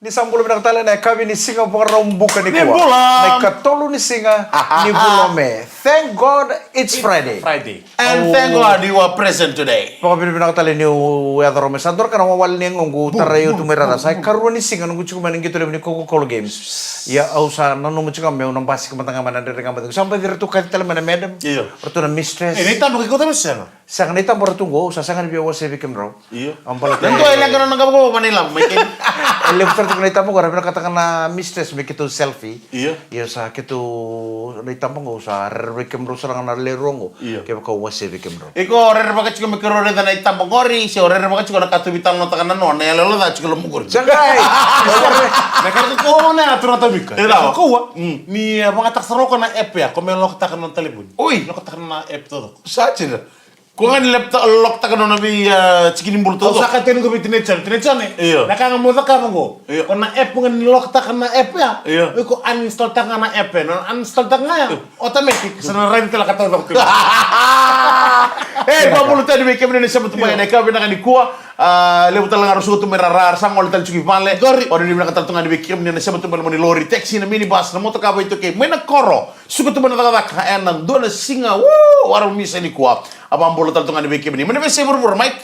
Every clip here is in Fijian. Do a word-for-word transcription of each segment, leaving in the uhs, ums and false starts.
Ni sa bula vinaka tale na yakavi ni siga Vakaraubuka nikua. Ni bula. Na ikatolu ni siga ni vula o Me. Thank God it's Friday. Friday. And thank God you are present today. Vakavinavinaka tale niu yaco rawa mai. Sa dua na ka na wawale ni yagoqu, tarai au tu mai rara. Sa ikarua ni siga noqu tiko mai na qito levu ni Coca-Cola Games. Ia au sa nanuma tiko ga meu na basika mada ga mai na dredre ga mai. Sa baci ratou kaci tale mai na madam. Io. Ratou na mistress. E, na itaba kei kau tale sega. Sega na itaba ratou qo, au sa sega ni via wasea vei kemudrau. Io. Au baleta. Na dua e leqa nona qavokavoka mai na ilavo mai kei. E levu sara tiko na itaba qo, era vinakataka na mistress me keitou selfie. Io. Io sa keitou na itaba qo, au sa rerevaki kemudrau sara ga na lewe rua qo. Io. Kevaka au wasea vei kemudrau. Iko rerevaka tiko me keirau raica na itaba qori, se o rerevaka tiko na ka tou veitalanoataka na noa, na iyaloyalo ca tiko loma qori. Sa qai. Na ka tou kaua na ya tou na tavika. E rawa. Kaua. Ni a vagataka sara o koya na app ya, ko me lokataka na nona talevoni. Oi. Lokataka na app taucoko. Sa tira. Ko ga ni lokataka nona vei tiki ni bulu taucoko. Au sa ka teni ko vei Tinai Jone, Tinai Jone. Io. Na ka ga mo cakava qo. Io. Ko na app ga ni lokataka na app ya. Io. Iko uninstalltaka ga na app ya. Na uninstalltaka ga ya. Automatic, sa na raici tale ka taucoko tiko. E, vakabula tale vei kemuni na sema tu mai na ika vinaka nikua. A, levu tale ga ra suka tu mai rara, ra sa gole tale tiko i vale. Qori. O ni vinaka tale tu ga ni vei kemuni na sema tu mai na moni lori, taxi, na minibus, na motoka vakaitaukei mai na koro. Suka tu mai na cakacaka ena dua na siga, u, wara misa nikua. A vakabula tale tu ga ni vei kemuni mai na veiyasai vuravura, Mike.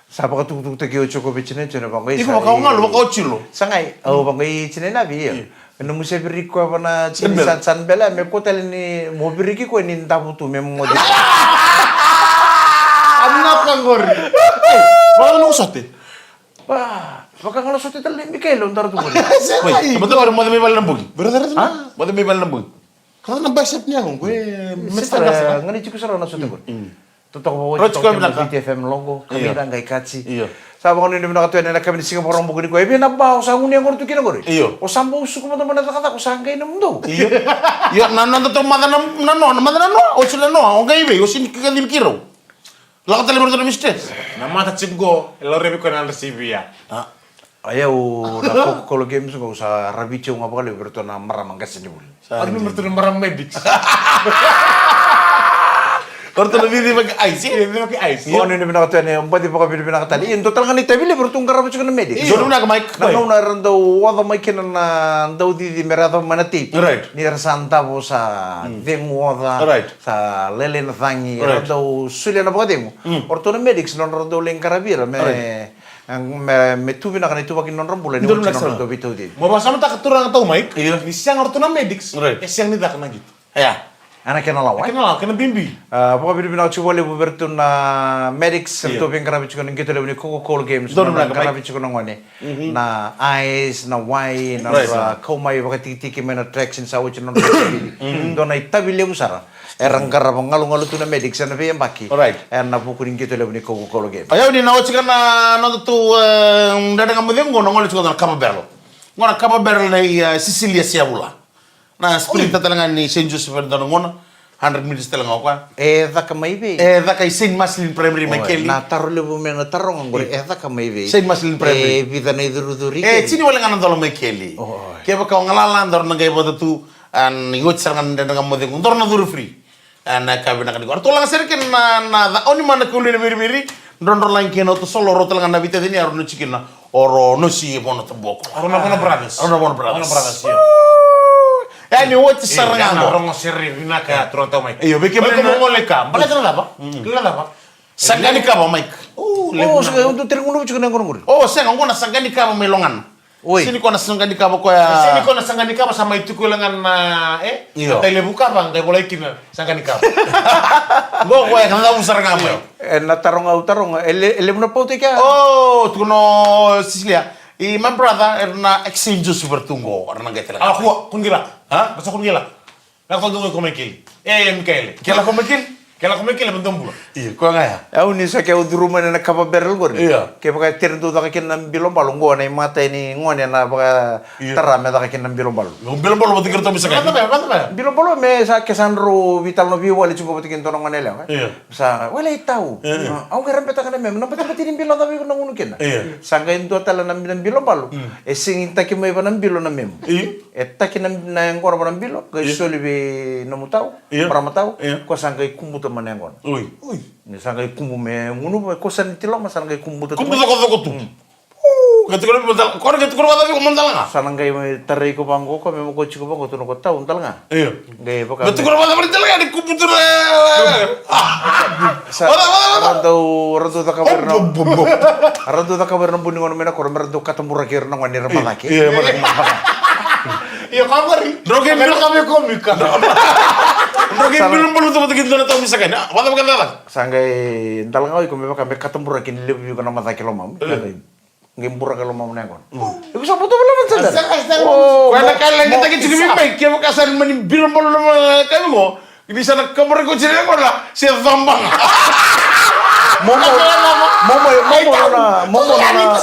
Sa vakatukutukutaki oti o koya vei Tinai Jone, vaqo i sa. Iko vakaogalu, vakaotilo. Sa qai, au vaqo i Tinai Navi, io. Io. Nomu se viriki koya va na tini sa san bela me kua tale ni mo viriki koya ni davo tu me momoci. Anaka qori. Vaka noqu sote. Va, vaka galo sote tale ni Mikael o daro tu qori. Oi, mo tavara mo mai vale na bogi. Brother, mo mai vale na bogi. Kata na bicep ni yago qo e mesta gasa. Ga ni tiko sara na sote qori. Totoka vakaoti toka kemuni na V T F M logo, kamica qai kati. Io. Sa vakanuinui vinaka tu yani ena yakavi ni siga Vakaraubuka nikua. E vei na ba o sa gunu yaqona tu kina qori? Io. O sa bau suka mada mai na cakacaka, o sa qai nomudou. Io. Io, na noda tou maca na noa, na maca na noa, o sega na noa, o qai vei, o sega ni kacivi keirau. Lako tale mai ratou na mistake. Na mata tiko qo, e laurai vei koya na adra C V ya. A. Ia au na Coca-Cola Games qo au sa raviti au ga vakalevu vei ratou na marama qase ni vuli. Sa raviti ratou na marama medics. O ratou na cicivaki ice. Cicivaki ice. Ia ni vinaka tu yani, baci vakavinavinaka tale. Ia dua tale ga na itavi levu ratou qarava tiko na medics. Dua na vinaka Mike. Na gauna era dau oca mai kina na daucici me ra yacova mai na teipi. Right. Ni ra sa davo sa cegu oca. Right. Sa lailai na cagi. Right. Era dau solia na vakacegu. O ratou na medics nodra dau lai qaravi ira me, me, me tu vinaka na ituvaki ni nodra bula ni oti na nodra dau veitauci. Mo vakasamataka turaga tau mai ni sega o ratou na medics, e sega ni caka na qito. Ia. Ena kena lawa, e? Kena lawa, kena bibi. A, vakavinavinaka tiko vakalevu vei ratou na medics, ratou veiqaravi tiko na qito levu ni Coca-Cola Games, nodra qaravi tiko na gone. Na ice, na wai, na nodra kau mai vakatikitiki mai na track ni sa oti na nodra. Dua na itavi levu sara. Era qarava galugalu tu na medics ena veiyabaki. Right. Ena vuku ni qito levu ni Coca-Cola Games. O yau ni na oti ga na noda tu, e, dredre ga mo cegu qo na gole tiko na Kava Barrel. Qo na Kava Barrel nei, e, Sisilia Siavula. Na sprinter tale ga ni Saint Joseph ena dua na gauna. Hundred meters tale ga o koya. E caka mai vei? E caka i Saint Marcelin Primary mai Keli. Na taro levu me na taroga qori, e caka mai vei? Saint Marcelin Primary. E vica na icurucuru i Keli? E tini wale ga na dola mai Keli. Kevaka o galala, daru na qai vata tu. A, ni oti sara ga na dredre ga mo cegu, daru na curu free. A, na ka vinaka ni ko. Ratou laga sere kina na, na ca oni mana ka uli na viriviri. Drodro lagi kina o tosolo, rau tale ga na veitacini, a rau na tiko kina o rau nosi e Vono Tabuako. Rau na Vono Brothers. Rau na Vono Brothers. Vono Brothers, io. E, ni oti sara ga qo. Rogo sere vinaka, turaga tau mai. Io, vei kemuni na. Baleta na cava? Baleta na cava? Saqani kava, Mike. O, sega, o dou tere gunuva tiko na yaqona qori. O, sega, qo na saqani kava mai Logana. Oi. Sega ni ko na saqani kava koya. Sega ni ko na saqani kava sa mai tukuna ga na, e? Io. Na tailevu kava, qai volai kina saqani kava. Qo koya, ka cavu sara ga mai. E, na taroga au taroga, e le, e levu na pauta i kea. O, tukuna o Sisilia. I my brother, era na exchange o Super tu qo, era na qai tale. A, kua, kua ni qai lako. A? Basa kua ni qai lako. Na ka dou qai ko mai keli. E, Mikaele. Ke lako mai keli? Ke lako mai keli, me dou bula. Io, koya ga ya. Au ni sa ke au curu mai na kava barrel qori. Io. Kevaka e tere dou caka kina na bilo balo qo na imatai ni gone na vakatara me caka kina na bilo balo. Bilo balo vata kei ratou me sa kai. Vata baya, vata baya. Bilo balo me sa ke sa drau veitalanoa veiwali tiko vata kei dua na gone yalewa. Io. Sa, wele i tau. Io. Au qai rabetaka na memo. Na batabati ni bilo cava iko na gunu kina. Io. Sa qai dua tale na, na bilo balo. E sigitaki mai va na bilo na memo. Io. E taki na, na yaqona va na bilo, qai soli vei nomu tau, marama tau, ko sa qai kubuta mai na yaqona. Oi. Oi. Ni sa qai kubu me gunuva, ko sa ni tiloma, sa na qai kubuta tu. Kubu cokocoko tu. Qai tukuna vei Madalaga. Qai tukuna vei Madalaga. Sa na qai mai tarai iko vaqo, ko me moko tiko vaqo, tukuna ko tau Madalaga. Io. Qai vaka. Qai tukuna vei Madalaga ni kupu tu na. Sa ra dau, ra dau cakava ira na, ra dau cakava ira na buni gone mai na koro, me ra dau kataburaki ira na gone ira macake. Io, macake. Io, ka qori. Droge mil ka me komika. Droge mil bulu tu mata ki dua na tau misaka ni. Vata vaka dala. Sa qai Madalaga, iko me vaka me kataburaki ni levu vei iko na macake lomamu. Qai buraka lomamu na yaqona. Iko sa buta vale vata sada. Sega, sega. Koya na ka e lagitaki tiko vei mai, kevaka sa ni mani bilo bolo na ka vei qo. Ni sa na kabura ko tiko na yaqona, se cabanga. Momo, momo, momo na, momo na,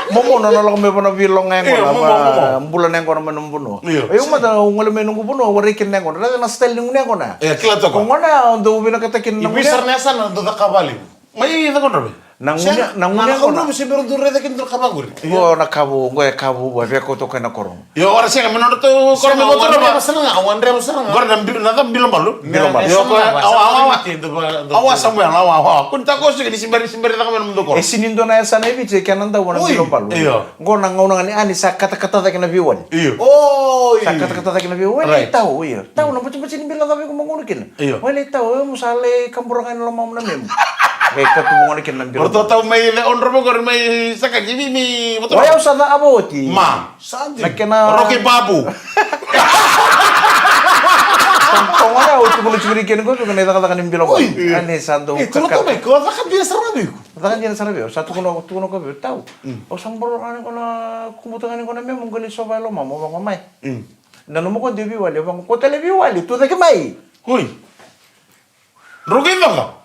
momo na lako mai vana vilo ga yaqona, bula na yaqona mai na vanua. Io. Io mada, au gole mai noqu vanua, au warai kina na yaqona. Raica na style ni gunu yaqona. E, kila toka. Ko gona, au dau vinakata kina na gunu yaqona. Mai cakadrove. Na gunu, na gunu yaqona. Se bera dua raica kina dua ka vaqori. Qo na ka vou, qo e ka vou, e via kauta o koya na koro. Io, ora sega, me nodratou koro me kauta na vaqori. Sega, au andreva sara ga, au andreva sara ga. Qori na bi-, na ca bilo balu. Bilo balu. Io, ko, au, au, au, au a Samuel, au, au, au. Kua ni tako sega ni sibari, sibari caka me na mudu koro. E sini dua na yasana e Viti, e kena dau na bilo balu. Io. Qo na gauna ga ni a ni sa katakata cake na veiwali. Io. Oi. Sa katakata cake na veiwali. Right. Tau, io. Tau na butibutini bilo cava iko mo gunu kina. Io. Wele tau, e, mo sa lai kabura ga ni lomamu na memu. Qai katubu gona kina na bilo. Ratou tau mai le on robo qori mai saka jimi mi moto. Wai au sa ca avo oti. Ma. Sa di. Na kena. Roki babu. Sa togo na au tukuna tukuna kena qo, tukuna i cakacaka ni bilo. Oi. Ani sa dou. E, tukuna tau mai, ko caka dia sara vei iko. Caka dia sara vei au, sa tukuna, tukuna ko vei au, tau. Mm. Au sa boro ga ni qo na kubuta ga ni qo na memu, qo ni sova e lomamu, vaqo mai. Mm. Na nomu ko dei veiwali, vaqo ko tale veiwali, tu cake mai. Oi. Rau qai caka.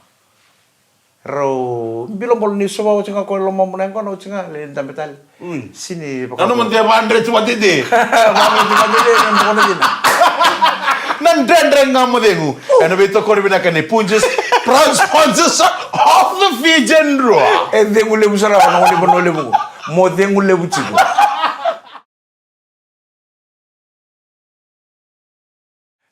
Rau bilo bolo ni sova oti ga ko lomamu na yaqona oti ga, le dabe tale. Ui. Sini vaka. Nanu mande va hundred tu vatete. Va hundred tu vatete, na bono dina. Na Dredre Ga Mo Cegu. Ena veitokoni vinaka ni Punjas, proud sponsors of the Fijian Drua. E cegu levu sara, na gone vanua levu. Mo cegu levu tiko.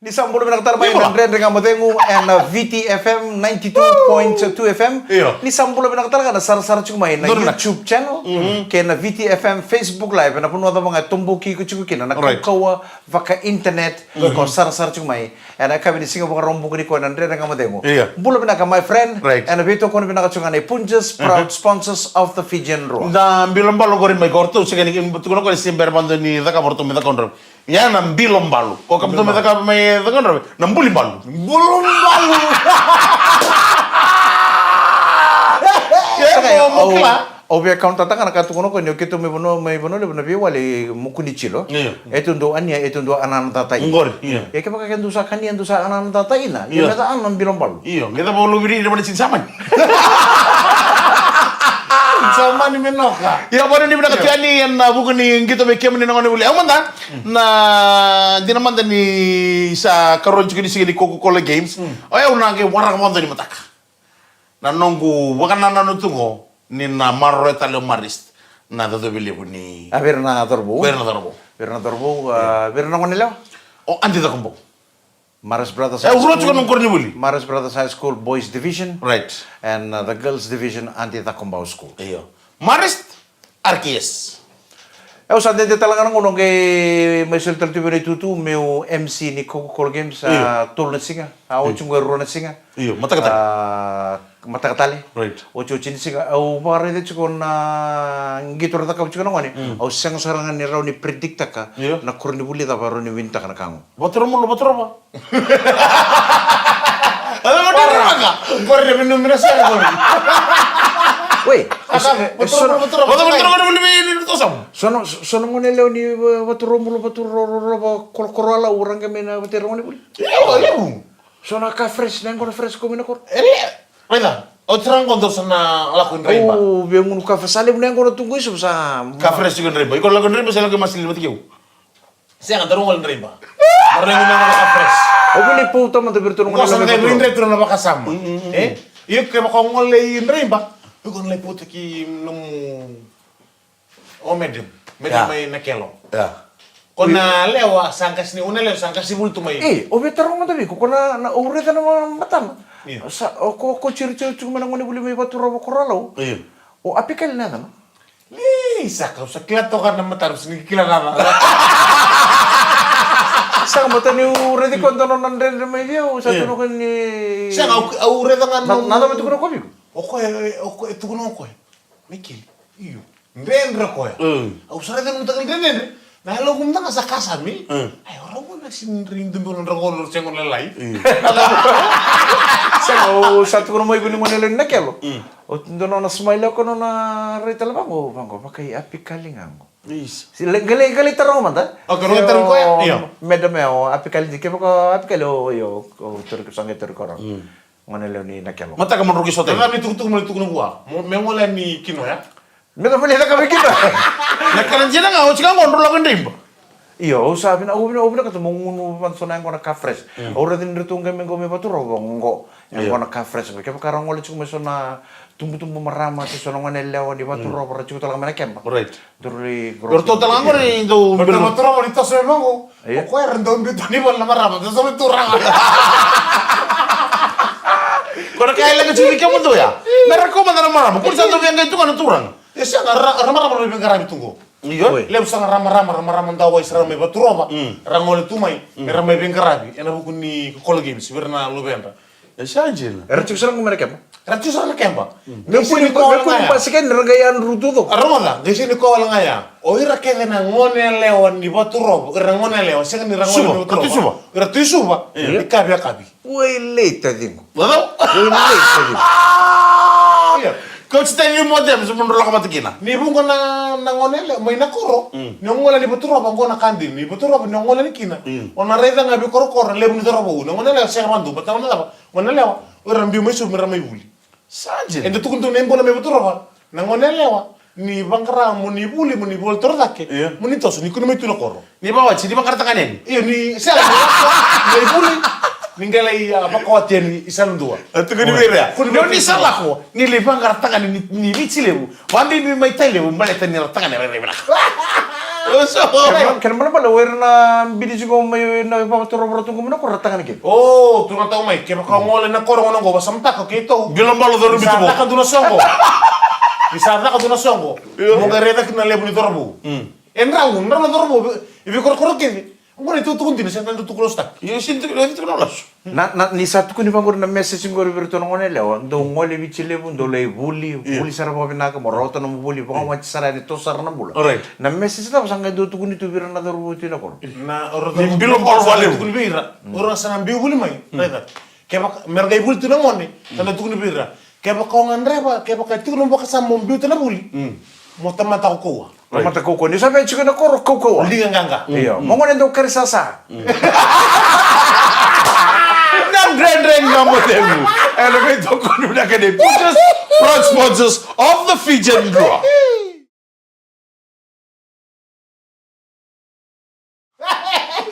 Ni sa bula vinaka tale mai na Dredre Ga Mo Cegu ena Viti F M ninety-two point two F M. Io. Ni sa bula vinaka tale ga na sarasara tiko mai na YouTube channel kei na Viti F M Facebook Live. Ena vanua cava ga e toboki iko tiko kina na kaukauwa vaka internet, ko sarasara tiko mai ena yakavi ni siga Vakaraubuka nikua na Dredre Ga Mo Cegu. Io. Bula vinaka, my friend. Right. Ena veitokoni vinaka tiko ga na Punjas, proud sponsors of the Fijian Drua. Na bilo balo qori mai ko ratou, sega ni tukuna ko ni se bera vado ni cakava, ratou me cakava. Ia na bilo balu. Ko ka me cakava mai cakadrove na buli balu. Bulu balu. Saka ia, au, au via counter taka na ka tukuna ko ni o keitou mai vanua, mai vanua levu na veiwali mukuni tilo. Io. E tu dua ania, e tu dua anana tata ina. Qori, io. Ia kevaka ke dua sa kania, dua sa anana tata ina. Io. Ia me ca ana na bilo balu. Io, me ca balu viri na vana tini samani. Samani me noka. Ia vana ni vinaka tu yani ena vuku ni qito vei kemuni na gone vuli. Au mada. Na dina mada ni sa karua tiko ni siga ni Coca-Cola Games. Mm. O yau na qai waraka mada ni mataka. Na noqu vakanananu tu qo ni na maroroya tale o Marist na cacovi levu ni. A, vei ira na cauravou. Vei ira na cauravou. Vei ira na cauravou, a, vei ira na gone yalewa. O Adi Cakobau. Marist Brothers High School. E, au rua tiko na koronivuli. Marist Brothers High School Boys Division. Right. And, uh, the Girls Division, Adi Cakobau School. Io. Marist R K S. Au sa dede tale ga na gauna qai mai soli tale tu vei na itutu meu M C ni Coca-Cola Games, a, tolu na siga. A, oti qo e rua na siga. Io, mataka tale. A, mataka tale. Right. Otioti ni siga. Au vakaraica tiko na qito ra cakava tiko na gone. Mm. Au sega sara ga ni rawa ni predict taka na koronivuli cava e rawa ni win taka na ka qo. Vaturomulu, Vaturova. Qori na vinumira sere qori. Oi, e so, e so na, so na gone yalewa ni Vaturomulu, Vaturorova, Korokoroalau, ra qai mai na vata ira gone vuli. Io, levu. So na ka fresh, na yaqona fresh ko mai na koro. E le, raica, oti ra qo dou sa na lako i Draiba. O, via gunu ka fresh, sa levu na yaqona tu qo i so sa. Ka fresh tiko i Draiba. Iko lako i Draiba, sa lako i Masilili vata kei au. Sega, daru gole Draiba. Daru gole na ka fresh. Au via lai pauta mada vei iratou na gone. Ko sa na qai vei Draiba tu na vakasama. Mm, mm, mm. E? Io, kevaka o gole i Draiba, iko na lai pauta ki nomu, o madam. Madam mai na kelo. Ia. Ko na lewa sa qasi ni, o na lewa sa qasi vuli tu mai. E, au via taroga mada vei iko, ko na, na, au raica na matana. Io. Sa, o ko, ko tiri tiri tiko mai na gone vuli mai Vaturova, Korokoroalau. Io. O Apikali na yacana. Ei, saka, au sa kila toka na matana, au sa ni kila na cava. Saka, matana, niu raici koya dua nona dredre mai vei au, au sa tukuna ni. Saka, au, au raica ga na, na cava e tukuna o koya vei iko? O koya, o koya, e tukuna o koya. Mai keli. Io. Dredre o koya. Mm. Au sa raica ni mataka dredre. Na yaloqu mada ga sa kasami. Mm. Ai, o rau gona sini dredre, dredre, na dragolo, se gona lalai. Mm. Saka, au sa tukuna mai iko ni gone lewe ni Nakelo. Mm. O dua nona smile, o koya nona rai tale vaqo, vaqo, vaka i Apikali ga qo. Isa. Si, le, qai lai, qai lai taroga mada. O, qai lai taroga koya? Io. Madam, o Apikali, kevaka o Apikali, o, io, o Tori, sa qai Tori Koro. Mm. Gone lewe ni Nakelo. Mataka mo drau qai sota. Na me tukutuku mo ni tukuna vua. Mo, me gole ni kinoya. Me da vale caka vei kina. Na kana dina ga, oti ga qo drau lako i Dreiba. Io, au sa vina, au vina, au vinakata meu gunu vata so na yaqona ka fresh. Mm. Au raica ni ratou qai mai qo mai Vaturova qo. Io. Yaqona ka fresh qo. Kevaka ra gole tiko mai so na tubutubu marama, se so na gone yalewa ni Vaturova, mm, ra tiko tale ga mai na keba. Right. Dou lai grocery. Ratou tale ga qori dou biu. Ratou Vaturova ni toso mai qo. Io. O koya era dau biuta ni vale na marama, dou sa mai turaga. Ko na ka e leqa tiko vei kemudou ya. Me ra kau mada na marama, ko ni sa dau via qai tu ga na turaga. E sega, ra, ra marama ra mai veiqaravi tu qo. Io. Oi. Levu sara ga ra marama, ra marama dau wai sara mai Vaturova. Mm. Ra gole tu mai, mm, era mai veiqaravi ena vuku ni Coca-Cola Games vei ira na luvedra. E sa dina. Era tiko sara ga mai na keba. Era tiko sara na keba. Mm. Qai sega ni, qai sega ni koya, qai sega ni basika ni ra qai yadru tu. A, rogoca, qai sega ni koya wale ga ya. O ira kece na gone yalewa ni Vaturova, ira na gone yalewa, sega ni ra gone ni Vaturova. Suva, ra tu i Suva. Ira tu i Suva. Io. Ni kavi a kavi. Oi, lei taciqu. Oi, lei taciqu. Io. Coach, tell me more them, so mo drau lako vata kina. Ni vuqa na, na gone yalewa mai na koro. Mm. Ni o gole ni Vaturova, qo na ka dina. Ni Vaturova, ni o gole ni kina. Mm. O na raica ga vei korokoro, levu ni cauravou. Na gone yalewa, sega vakadua, baleta na cava? Gone yalewa, o ira biu mai Suva me ra mai vuli. Sa dina. Eda tukuna tu na ibula mai Vaturova. Na gone yalewa, ni vaqara mo ni vuli, mo ni vuli torocake, io, mo ni toso, ni kua ni mai tu na koro. Ni vakawati, ni vaqara tagane yani. Io, ni sega, ni mai vuli, ni qai lai, a, vakawati yani i Saladua. A tukuni vei ira. Kua ni mai tu. Ni o ni sa lako, ni lai vaqara tagane ni, ni Viti Levu. Vabibi mai Tailevu, baleta ni ra tagane rairai vinaka. Kena, kena balebale, o ira na bidi tiko mai na Vaturova ra tu qo mai na koro ra tagane kece. O, turaga tau mai, kevaka o gole na koro gona qo, vasamataka o keitou. Bilo balo coro bitu. Ni sa caka dua na soqo. Ni sa caka dua na soqo. Io. Mo qai raica kina na levu ni cauravou. Mm. E drau, drau na cauravou, e veikorokoro kece. Oqo na itukutuku dina, sega ni dau tuku lasu taki. Io, sega ni tuku, sega ni tuku na lasu. Na, na, ni sa tukuni vaqori na message qori vei iratou na gone yalewa, dou gole Viti Levu, dou lai vuli, io, vuli sara vakavinaka, mo rawata nomu vuli, vakawati sara yani, toso sara na bula. Alright. Na message cava sa qai dau tukuni tu vei ira na cauravou tu ina koro? Na, o ira na, ni bilo balo valevu. Tukuni vei ira. Mm. O ira sa na biu vuli mai. Mm. Raica. Kevaka, me ra qai vuli tu na gone, sa na tukuni vei ira. Kevaka o gadreva, kevaka e tiko na vakasama mo biuta na vuli. Mm. Mo tamata kaukauwa. Tamata kaukauwa. Ni sa via tiko na koro kaukauwa. Liga qaqa. Io. Mm. Mo gone dau kari sasa. Mm. Na Dredre Ga Mo Cegu. Ena veitokoni vinaka nei Punjas, proud sponsors of the Fijian Drua.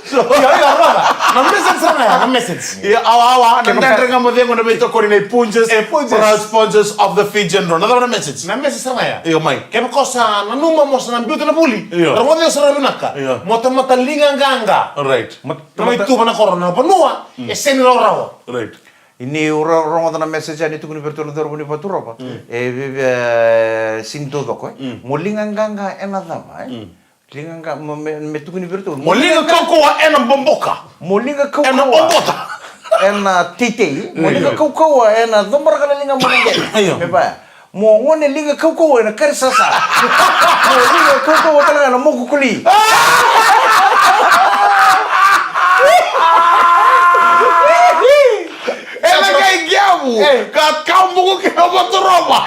So, io, io, rogoca. Na message sara ga ya, na message. Io, awa, awa, na Dredre Ga Mo Cegu, na veitokoni nei Punjas, e, Punjas, proud sponsors of the Fijian Drua. Na cava na message? Na message sara ga ya. Io, mai. Kevaka o sa nanuma mo sa na biuta na vuli. Io. Rogoca sara vinaka. Io. Mo tamata liga qaqa. Right. Na mai tuva na koro na vanua, mm, e sega ni rawarawa. Right. Ni ra-, rogoca na message yani tukuni vei iratou na cauravou ni Vaturova. Mm. E, e, e, sega ni taucoko, e. Mm. Mo liga qaqa ena cava, e? Mm. Liga qa-, mo, me, me tukuni vei iratou. Mo liga kaukauwa ena boboka. Mo liga kaukauwa. Ena bobota. Ena teitei. Mo liga kaukauwa ena coboraka na liga mo na qele. Io. Me vaya. Mo gone liga kaukauwa ena kari sasa. Mo liga kaukauwa tale ga ena moku koli. Ena kai gevu. Ei. Ka kau moku ki na Vaturova.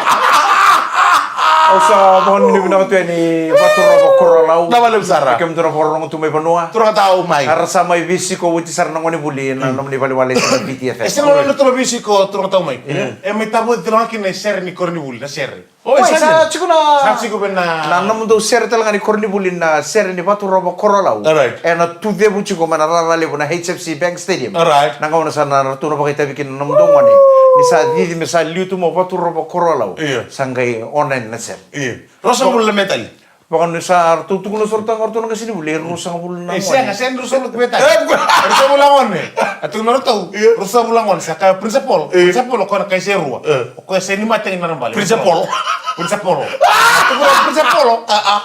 Au sa vakanuinui vinaka tu yani Vaturova Korolau. Na vale sara. Kemudou na vakarorogo tu mai vanua. Turaga tau mai. Era sa mai veisiko oti sara na gone vuli na, mm, nomuni valeniwai na Viti F M. E sega na nona toma veisiko, turaga tau mai. Mm. E mai tavoci tale ga kina na sere ni koronivuli, na sere. Oi, sa tiko na, sa tiko vei na, na nomudou sere tale ga ni koronivuli, na sere ni Vaturova Korolau. Alright. Ena tu cegu tiko mai na rara levu na H F C Bank Stadium. Alright. Na gauna sa na ratou na vakaitavi kina na nomudou gone. Ni sa cici me sa liu tu mai Vaturova Korolau. Io. Sa qai online na sere. Io. Rosa mula metali. Vaka ni sa ratou tukuna sara tu ga o ratou na qasenivuli, e ruasagavulu na gone. E sega, sega ni ruasagavulu na gone. E ruasagavulu na gone. A tukuna o ratou, ruasagavulu na gone, sa kaya o principal. Principal o koya na kai se rua. O koya sega ni mate ga na rabale. Principal. Principal. Tukuna o principal. A, a.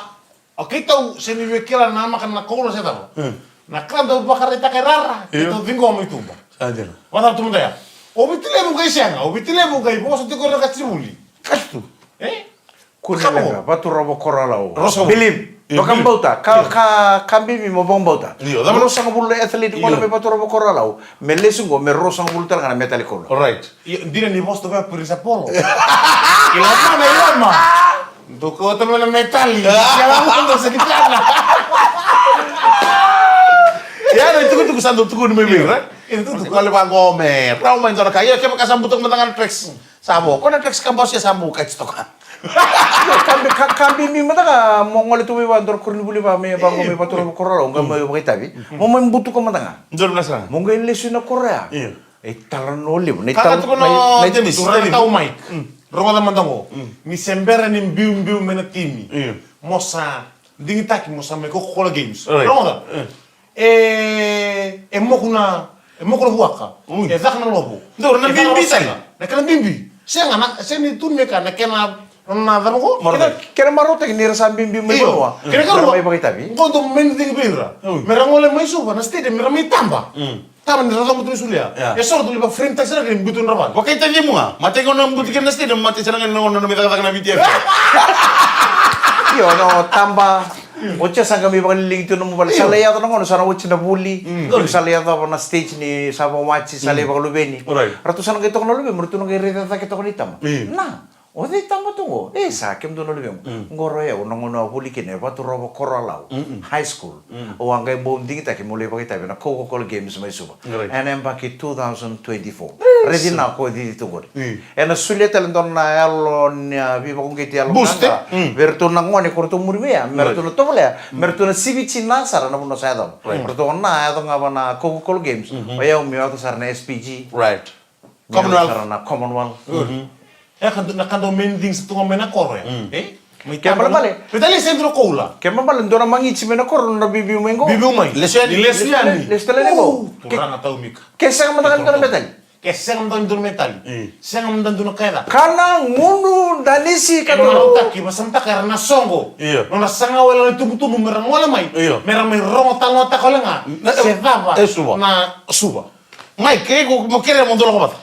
O keitou sega ni via kila na namaka na koula se cava. Na ka dau vakaraitaka e rara, keitou ciqoma i tuba. Sa dina. Vacava tu mada ya? O Viti Levu qai sega, o Viti Levu qai vosa tiko na qasenivuli. Kasu tu. E? Kua ni leqa, Vaturovo Korolau. Ruasagavulu. Believe. Vakabauta, ka, ka, ka bibi mo vakabauta. Io, cava? Ruasagavulu na athlete qo na mai Vaturovo Korolau. Me lesu qo, me ruasagavulu tale ga na metali koula. Right. Io, dina ni vosa tu vei principal. Ilama na ilama. Dou kauta mai na metali. Ia, na itukutuku sa dau tukuni mai vei ira. Itukutuku. Kole vaqo me rawa mai dua na ka. Ia, kevaka sa butuka mada ga na tracks. Sa vo, ko na tracks ka bau sia sa bau kaci toka. Ka bi-, ka, ka bibi mada ga mo gole tu mai va dua na koronivuli va me vaqo me Vaturovo Korolau, qai mai vakaitavi. Mo mai butuka mada ga. Dua na sara. Mo qai lesu na koro ya. Io. E talanoa levu. Na ka italanoa, tukuna na, na James, turaga James. Tau Mike. Rogoca mada qo. Ni se bera ni biubiu mai na timi. Io. Mo sa digitaki, mo sa mai Coca-Cola Games. Right. Rogoca. E, e moku na, e moku na vuaka. E caka na lovo. Dou na bibi sega. Na kena bibi. Sega na, sega ni tu me ka, na kena, na cava qo? Kena, kena marautaki ni ra sa bibi mai vanua. Kena karua. Mai vakaitavi. Qo dou main thing vei ira. Me ra gole mai Suva, na stadium, me ra mai taba. Taba ni ra cava tu ni solia. E soro tu li va frame taxi ra kena bitu na vale. Vakaitavi mu ga. Mate qo na butu kena stadium, mate sara ga na gona na me cakacaka na V T F. Io, no, taba. Oti sa qai mai vakaliligi tu nomu vale. Sa lai yaco na gauna sa na oti na vuli. Sa lai yacova na stage ni sa vakawati, sa lai vakaluveni. Ratou sa na qai toka na luvemu, ratou na qai raica cake toka ni tama. Na, o cei tama tu qo? E sa, kemudou na luvemu. Qo rau yau na gauna a vuli kina e Vaturovo Korolau High School. Au a qai bau digitaki meu lai vakaitavi na Coca-Cola Games mai Suva. Ena yabaki two thousand twenty-four. Raici na ko cici tu qori. Ena solia tale dua na yalo ni, a, veivakauqeti yalo gaga vei ratou na gone ko ratou muri mai ya, me ratou na tovolea, me ratou na siviti na sara na vanua sa yacova. Ratou na yaco ga va na Coca-Cola Games, o yau meu yaco sara na S P G. Meu yaco sara na Commonwealth. E ka dua na ka dau main things tu ga mai na koro ya. E? Mai taba na. Kena balebale. Metali se dua na koula. Kena balebale dua na magiti mai na koro na bibiu mai qo. Bibiu mai. Lesu yani. Lesu yani. Lesu tale yani qo. Turaga Tau Mika. Ke sega mada ga ni dua na metali. Ke sega mada ga ni dua na metali. Sega mada ga ni dua na ka e ca. Ka na gunu danisi ka tu. Ena lautaki, vasamataka era na soqo. Io. Nona saga wale na itubutubu me ra gole mai. Io. Me ra mai rogo talanoataka wale ga. Se cava. E Suva. Na Suva. Mai, ke ko mo kere mo dolo ko vata.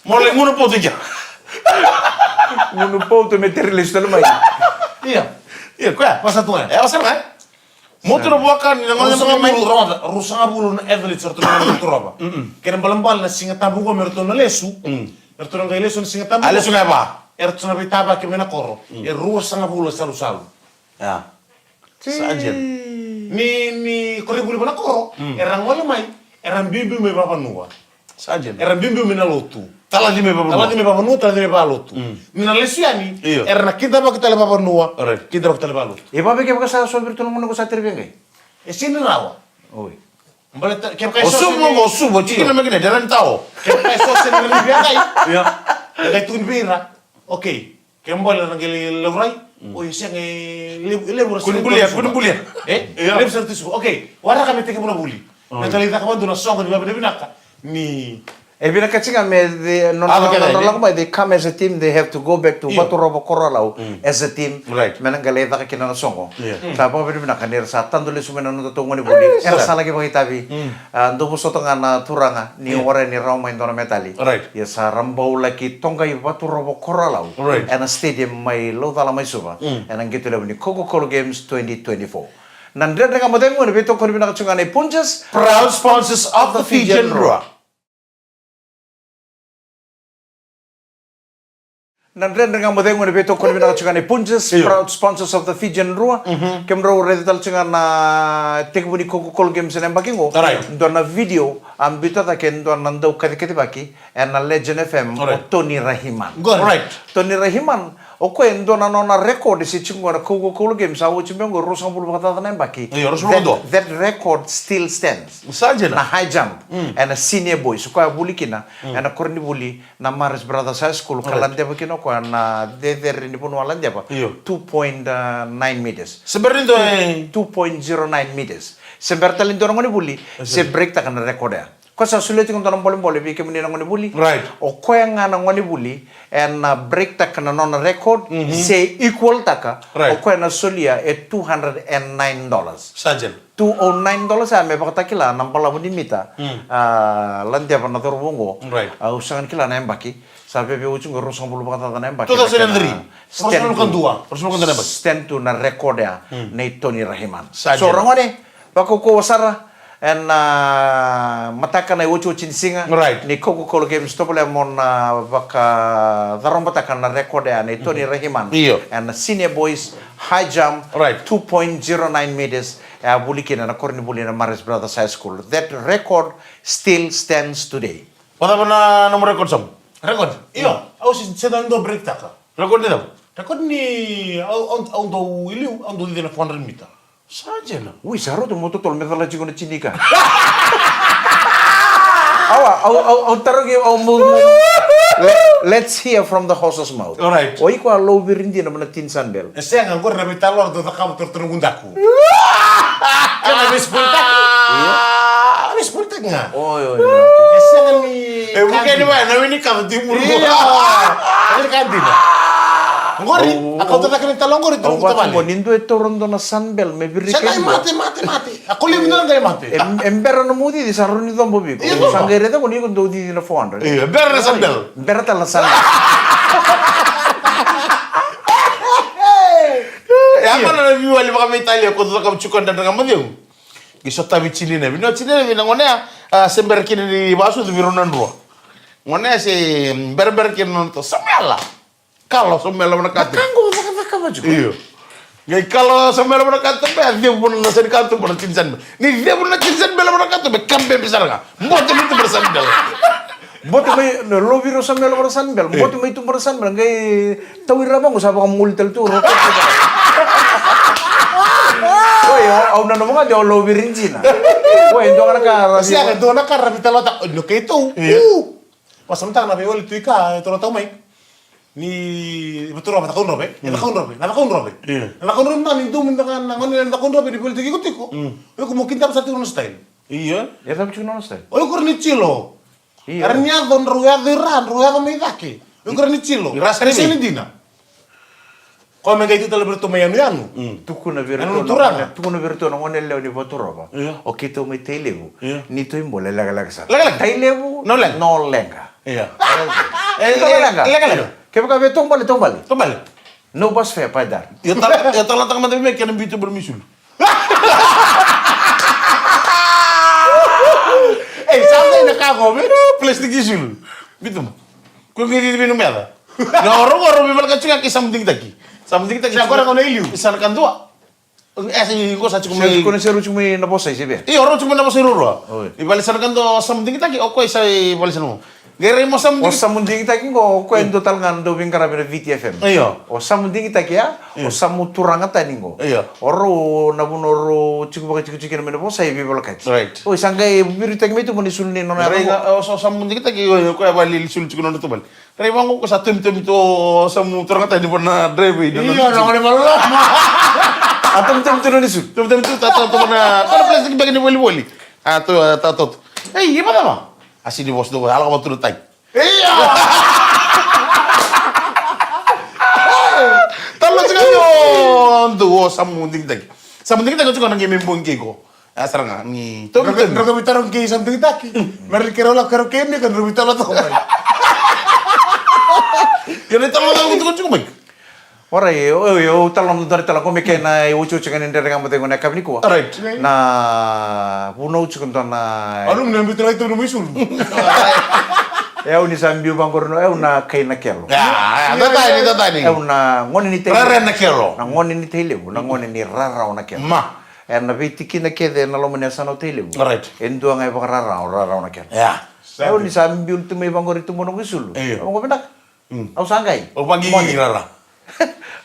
Mo lai gunu pautu i kea. Gunu pautu me teri lesu tale mai. Ia. Ia, koya. Vasa tu ga. E, vasa tu ga. Mo tu na vuaka ni na gona mai. Ruasagavulu na athletes ratou na gona tu rova. Kena balebale na Siga Tabu ko me ratou na lesu. Ratou na qai lesu na Siga Tabu. A lesu ga e va. Eratou na veitavaki mai na koro. E ruasagavulu na salusalu. Ia. Sa dina. Ni, ni koronivuli va na koro, era gole mai, era biubiu mai vavanua. Sa dina. Era biubiu mai na lotu. Talaci mai vavanua. Talaci mai vavanua, talaci mai valotu. Ni na lesu yani, era na kidavaki tale vavanua, kidavaki tale valotu. E vavei kevaka sa so vei iratou na gone ko sa terevi qai? E sega ni rawa. Oi. Baleta, kevaka e so o Suva, o Suva, tiko na makina, dera ni tao. Kevaka e so sega ni via qai. Ia. E qai tukuni vei ira. Okay. Ke bole na qai laurai. O, e sega, e levu, e levu ra. Kua ni bulia, kua ni bulia. E? Ia. Levu sara tu Suva. Okay. Waraka me tekivu na vuli. Me talai caka vadua na soqo ni vavinavinaka. Ni. E vinakati ga me the, nona, nona lako mai, they come as a team, they have to go back to Vaturovo Korolau as a team. Right. Me na qai lai caka kina na soqo. Sa vakavinavinaka ni ra sa tadu lesu mai na nodatou gone vuli. Era sa laki vakaitavi. A, dou vosota ga na turaga ni warai ni rawa mai dua na metali. Right. Ia sa ra bau laki toqai Vaturovo Korolau. Right. Ena stadium mai Laucala mai Suva. Ena qito levu ni Coca-Cola Games twenty twenty-four. Na Dredre Ga Mo Cegu ena veitokoni vinaka tiko ga nei Punjas. Proud sponsors of the Fijian Drua. Na Dredre Ga Mo Cegu ena veitokoni vinaka tiko ga nei Punjas, proud sponsors of the Fijian Drua. Kemudrau raica tale tiko ga na tekivu ni Coca-Cola Games ena yabaki qo. Dua na video a biuta cake e dua na dau kacikacivaki ena Legend F M, o Tony Rahiman. Tony Rahiman, O koya e dua na nona record se tiko qo na Coca-Cola Games, sa oti beka qo ruasagavulu vakacaca na yabaki. Io, ruasagavulu ka dua. That, that record still stands. Sa dina. Na high jump, ena senior boys. O koya a vuli kina ena koronivuli na Marist Brothers High School, ka ladeva kina o koya na cecere ni vanua a ladeva. Io. Two point nine meters. Se bera ni dua e two point zero nine meters. Se bera tale ni dua na gone vuli se break taka na record ya. Ko sa solia tiko dua na bolebole vei kemuni na gone vuli. Right. O koya ga na gone vuli ena break taka na nona record, se equal taka. Right. O koya na solia e two hundred and nine dollars. Sa dina. Two oh nine dollars ya me vakatakila na balavu ni mita. A ladeva na cauravou qo. Right. Au sega ni kila na yabaki. Sa veve oti qo ruasagavulu vakacaca na yabaki. Two thousand and three. Ruasagavulu ka dua. Ruasagavulu ka dua na yabaki. Stand tu na record ya nei Tony Rahiman. Sa dina. So ragone, vakaukauwa sara ena mataka na iotioti ni siga. Right. Ni Coca-Cola Games, tovolea mo na vakacarobataka na record ya nei Tony Rahiman. Io. Ena senior boys high jump, right, two point zero nine meters. E a vuli kina na koronivuli na Marist Brothers High School. That record still stands today. Vakacava na nomu record, Samu? Record? Io, au se, se dau dua break taka. Record ni cava? Record ni au, au, au dau iliu, au dau cici na four hundred mita. Sa dina. Ui, sa rauta mo totolo me cala tiko na tinika. Awa, au, au, au tarogi, au mo, mo. Le-, let's hear from the horse's mouth. All right. O iko a louviri dina mai na Tin Sunbell? E sega, qori na veitalanoa dau cakava toro toro gudaku. Kena vei sport taki. Io. Vei sport taki ga. Oi, oi, oi, okay. E sega ni. E vuke ni vaya, na weni kato ti muru. Io. E ka dina. Qori, a kauta cake ni talo qori, au toro vatu tavale. Ni dua e taura dua na Sunbell me viri. Sega, mate, mate, mate. A koli mi dua qai mate. E, e bera na mou cici, sa rau ni cobo viko. Io. Sa qai raica ko ni ko dou cici na four hundred. Io, bera na Sunbell. Bera tale na Sunbell. E a mana na viwali vakaveitalia ko tu cakava tiko na draga maceu. Qai sotavi tinina. Vinaka tinina, vinaka gone ya, a, se bera kina ni vasucu vei rau na drua. Gone ya se berabera kina na nona to. Samuela. Kala o Samuela Vanakatuba. Na ka qo cakacaka vatu. Io. Qai kala o Samuela Vanakatuba, a cegu vua na Sani Katuba na Tin Sunbell. Ni cegu vua na Tin Sunbell Vanakatuba, kabebe sara ga. Bote mai tuba na Sunbell. Bote mai, na louviri o Samuela vua na Sunbell. Io. Bote mai tuba na Sunbell. Qai tauri ra vaqo sa vakamoli tale tu. Oi, au, au nanuma ga de o louviri dina. Oi, dua ga na ka ravi. Sia, dua na ka ravi tale o ta, no keitou. Io. Uu. Vakasamataka na veiwali tu i ka, e toro tau mai. Ni vaturova, Cakaudrove, e Cakaudrove, na Cakaudrove. Io. Na Cakaudrove, na ni dou mada ga na gone na Cakaudrove ni voli tiko tiko. Mm. O iko mo kidava sa tiko na style. Io, e cava tiko na style? O iko ra ni tilo. Io. Era ni yaco, drau yaco i ra, drau yaco mai cake. O iko ra ni tilo. I ra sa ni sega ni dina. Ko me qai tu tale vei iratou mai yanuyanu. Mm. Tukuna vei iratou na gone, tukuna vei iratou na gone lewe ni Vaturova. Io. O keitou mai Tailevu. Io. Ni tou ibole lekaleka sara. Lekaleka. Tailevu, no leqa. No leqa. Io. E, e, lekaleka. Lekaleka. Kevaka vei taubale, taubale. Taubale. No bus fare, pai dar. Io, tala, io, tala taka mada vei me kena biuta bale mai sulu. Ei, sa dai na ka qo, me? Plastic i sulu. Biuta ma. Ko qai cici vei na meca. Na oro, oro, veivalakati tiko ga kei Samu Digitaki. Samu Digitaki. Sa qo na ka na iliu. Sa na ka dua. E, sa qo sa tiko mai. Sa qo na seru tiko mai na vosai se vei? Io, oro tiko mai na vosai ruarua. Oi. I vale sa na ka dua Samu Digitaki, o koya sa i vale sa na mo. Qai rai mo Samu Digitaki. O Samu Digitaki qo, o koya e dua tale ga na dau veiqaravi na Viti F M. Io. O Samu Digitaki ya, io, o Samu turaga tani qo. Io. O rau na vanua rau tiko vakatikotiko kina mai na vosai, veivalakati. Right. Oi, sa qai viritaki mai tu mo ni sulu ni nona. Rai ga, o Samu Digitaki, io, o koya vale ni sulu tiko nona tu vale. Rai vaqo ko sa tomitomi tu o Samu turaga tani vua na draiva. Io, na gone maloloma. A tomitomi tu na ni sulu. Tomitomi tu, ta, ta, tu na, tu na plastic bag ni volivoli. A tu, a, ta, tu. Ei, e vacava? A sini vosa tu, a lako vatu na tai. Io. Talo tiko o, tu o Samu Digitaki. Samu Digitaki tiko na qai mai bogi kei ko. A sara ga ni. Toki, toki. Droga vitaro kei Samu Digitaki. Mari kero la kero kei ni ka droga vitaro toka mai. Ia ni talo na tiko tiko mai. Ora e, o, o, o talo na dua tale qo me kena e otioti ga ni dredre ga mo cegu na yakavi nikua. Alright. Na vunau tiko dua na. Anu na biuta lai tu na mai sulu. E au ni sa biu vaqori no, e au na kai na kelo. Ya, ya, tatani, tatani. E au na gone ni tai. Rara na kelo. Na gone ni Tailevu, na gone ni rarawa na kelo. Ma. E na veitikina kece na loma ni yasana o Tailevu. Right. E dua ga e vakararawa, rarawa na kena. Ia. E au ni sa biu tu mai vaqori tu mo noqu isulu. Io. Au vaqo vinaka. Mm. Au sa qai. Au vaqi rara.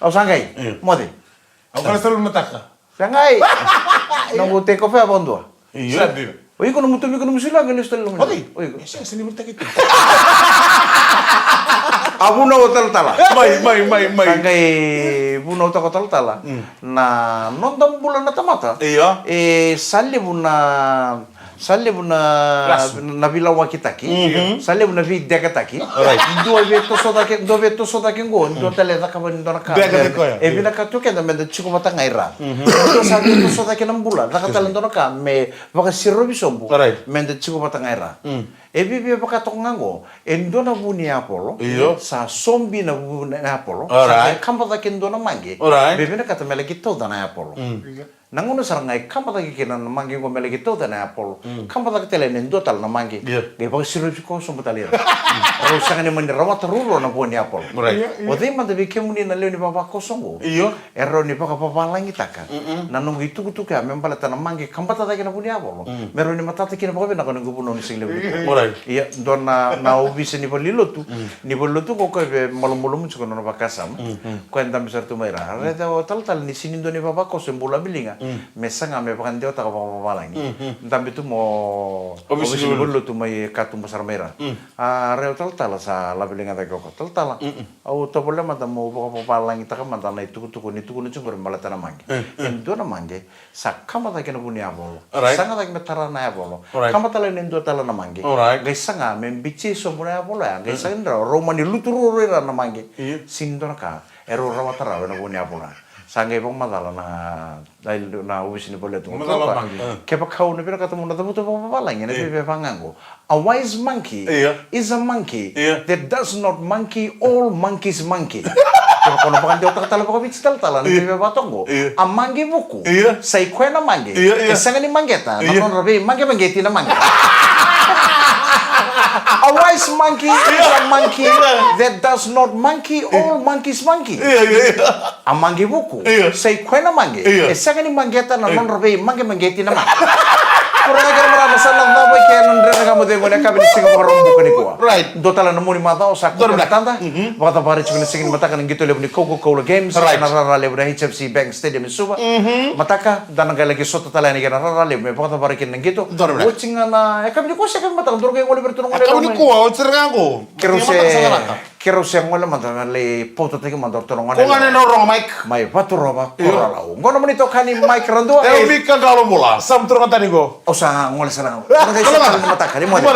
Au sa qai. Io. Moce. Au qai sa lulu mataka. Sa qai. Noqu take off ya vakadua. Io. Sa dina. O iko nomu tumi, iko nomu sila, qai lesu tale lomani. Moce. O iko. E, sa, sa ni mataki tu. A vunau o talatala. Mai, mai, mai, mai. Sa qai vunautaka o talatala. Mm. Na noda bula na tamata. Io. E, sa levu na Sa levu na, na veilawakitaki. Mhm. Sa levu na veideketaki. Right. Dua via toso cake, dua via toso cake qo, dua tale cakava ni dua na ka. Beka me, tiko ya. E vinakata tu keda meda tiko vata ga i ra. Mhm. Dua sa via toso cake na bula, caka tale dua na ka me vakasirovi sobu. Right. Meda tiko vata ga i ra. Mm. E viavia vaka toka ga qo, e dua na vu ni apolo. Io. Sa sobi na vu ni apolo. Alright. Sa kaba cake dua na maqe. Alright. Me vinakata me laki tauca na apolo. Mm. Na gauna sara ga e kaba cake kina na maqe qo me laki tauca na apolo. Mm. Kaba cake tale ena dua tale na maqe. Io. Qai vakasirovi koya sobu tale ira. Mm. Rau sega ni mani rawata ruarua na vua ni apolo. Right. Io, io. O cei mada vei kemuni na lewe ni vavakoso qo? Io. E rawa ni vakavavalagitaka. Mm-mm. Na noqu itukutuku ya me baleta na maqe kabata cake na vua ni apolo. Mm. Me rawa ni matata kina vakavinaka na noqu vunau ni siga levu nikua. Right. Ia, dua na, na ovisa ni valenilotu. Mm. Ni valenilotu qo koya e malumalumu tiko na nona vakasama. Mm, mm. Koya e dabe sara tu mai ra. Raica o talatala ni sega ni dua ni vavakoso e bula abiliga. Mm. Me saga me vakadewataka vakavavalagi. Mm, mm. Dabe tu mo ovisa ni valenilotu mai katuba sara mai ra. Mm. A, rai o talatala sa laveliga cake o koya. Talatala. Mm, mm. Au tovolea mada mo vakavavalagitaka mada na itukutuku ni tukuna tiko qori me baleta na maqe. Mm, mm. E dua na maqe. Sa kaba cake na vu ni yavolo. Alright. Saga cake me tara na yavolo. Alright. Kaba tale na dua tale na maqe. Alright. Qai saga me bici sobu na yavolo ya. Qai saga ni rau, rau mani lutu ruarua i ra na maqe. Io. Sega ni dua na ka e rau rawata rawa ena vu ni yavolo ya. Sa qai vakamacala na, na, na ovisa ni valenilotu. Macala maqe. Kevaka au na vinakata mo na cavuta vakavavalagi ena veivaga qo. A wise monkey is a monkey that does not monkey all monkeys monkey. Kevaka o na vakadewataka tale vakaviti talatala na veivaga toka qo. A maqe vuku sa i koya na maqe e sega ni maqeta na nodra veimaqemaqeti na maqe. A wise monkey is a monkey that does not monkey all monkeys monkey. A maqe vuku sa i koya na maqe e sega ni maqeta na nodra veimaqemaqeti na maqe. Turaga kei na marama, sa na cava i ke na Dredre Ga Mo Cegu ena yakavi ni siga Vakaraubuka nikua. Right. Dua tale na mua ni macawa sa kuta na tada. Vakacavari tiko na siga ni mataka na qito levu ni Coca-Cola Games ena rara levu na H F C Bank Stadium e Suva. Mataka da na qai laki sota tale yani kei na rara levu me vakacavari kina na qito. Oti ga na yakavi nikua se yakavi mataka, dou qai gole vei iratou na gole levu mai. Yakavi nikua, oti sara ga qo. Keirau se Keirau se gole mada me lai pautataki mada o ratou na gone. Ko gane na rogo Mike. Mai Vaturova, Korolau. Qo na nomuni itokani Mike Radua. E, Mika Qalobula, sa muturaka tani qo. Au sa gole sara ga. Mataka ni mada.